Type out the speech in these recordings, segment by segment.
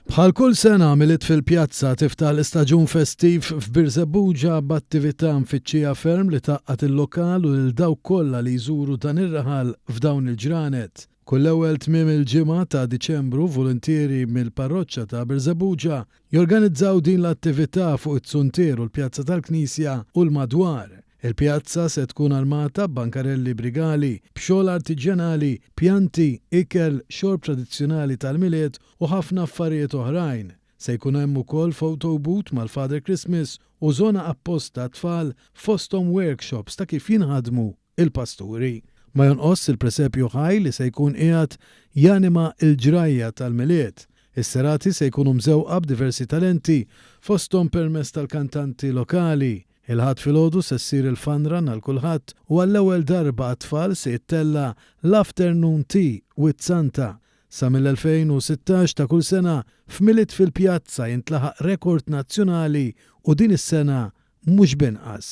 Bħal kull sena, Milied fil-Pjazza tiftaħ l-istaġun festiv f'Birżebbuġa b'attività mfittxija ferm li tgħaqqad il-lokal u lil dawk kollha li jżuru dan ir-raħal f'dawn il-ġranet. Kull ewwel tmiem il-ġimgħa ta' Diċembru, voluntieri mill-parroċċa ta' Birżebbuġa jorganizzaw din l-attività fuq iz-zuntier u l-pjazza tal-Knisja u l-madwar. Il-pjazza se tkun armata b'bankarelli b'rigali, b'xogħol artiġjanali, pjanti, ikel, xorb tradizzjonali tal-Milied u ħafna affarijiet oħrajn. Se jkun hemm ukoll photo booth mal-Father Christmas u żona apposta għat-tfal fosthom workshops ta' kif jinħadmu il-pasturi. Ma jonqosx il-presepju ħaj li se jkun qiegħed janima l-ġrajja tal-Milied. Is-serati se jkunu mżewqa b'diversi talenti fosthom permezz tal-kantanti lokali. Il-Ħadd filgħodu se ssir il-Fun Run għal kulħadd u għall-ewwel darba għat-tfal se jittella' l-Afternoon Tea with Santa. Sa mill-2016 ta' kull sena, f'Milied fil-Pjazza jintlaħaq rekord nazzjonali u din is-sena mhux b'inqas.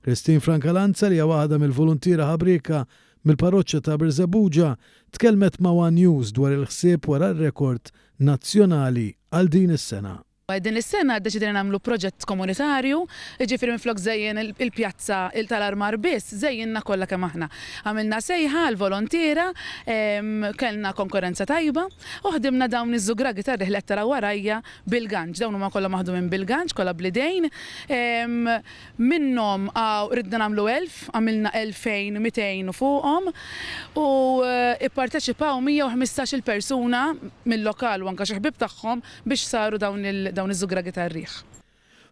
Christine Francalanza li hija waħda mill-voluntiera ħabrieka mill-parroċċa ta' Birżebbuġa tkellmet ma' one News dwar il-ħsieb wara r-rekord nazzjonali għal din is-sena. Din is-sena ddeċidejna nagħmlu proġett komunitarju, jiġifieri minflok żejjen il-pjazza tal-armar biss, żejjinna kollha kemm aħna. Għamilna sejħa għall-volontiera, kellna konkurrenza tajba u ħdimna dawn iż-żugragi tar-riħ li qed taraw warajja bil-ganċ. Dawn huma kollha maħdumin bil-ganċ, kollha bl-idejn. Minnhom ridna nagħmlu 1,000, għamilna 2,200 u fuqhom u pparteċipaw 115-il persuna mil-lokal u anke xi ħbieb tagħhom biex saru dawn iż-żugragi tar-riħ.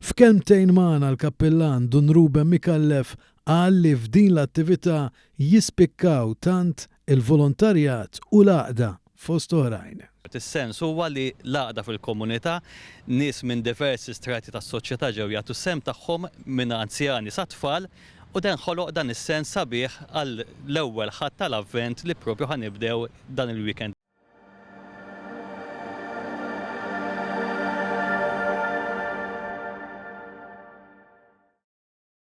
F'kelmtejn magħna l-Kappillan Dun Ruben Micallef qal li f'din l-attività jispikkaw tant il-volontarjat u l-għaqda fost oħrajn. Is-sens huwa li l-għaqda fil-komunità, nies minn diversi strati tas-soċjetà ġew jagħtu s-sehem tagħhom minn anzjani sa tfal u dan ħoloq dan is-sens sabiħ għall-ewwel Ħadd tal-Avvent li propju ħa nibdew dan il-weekend.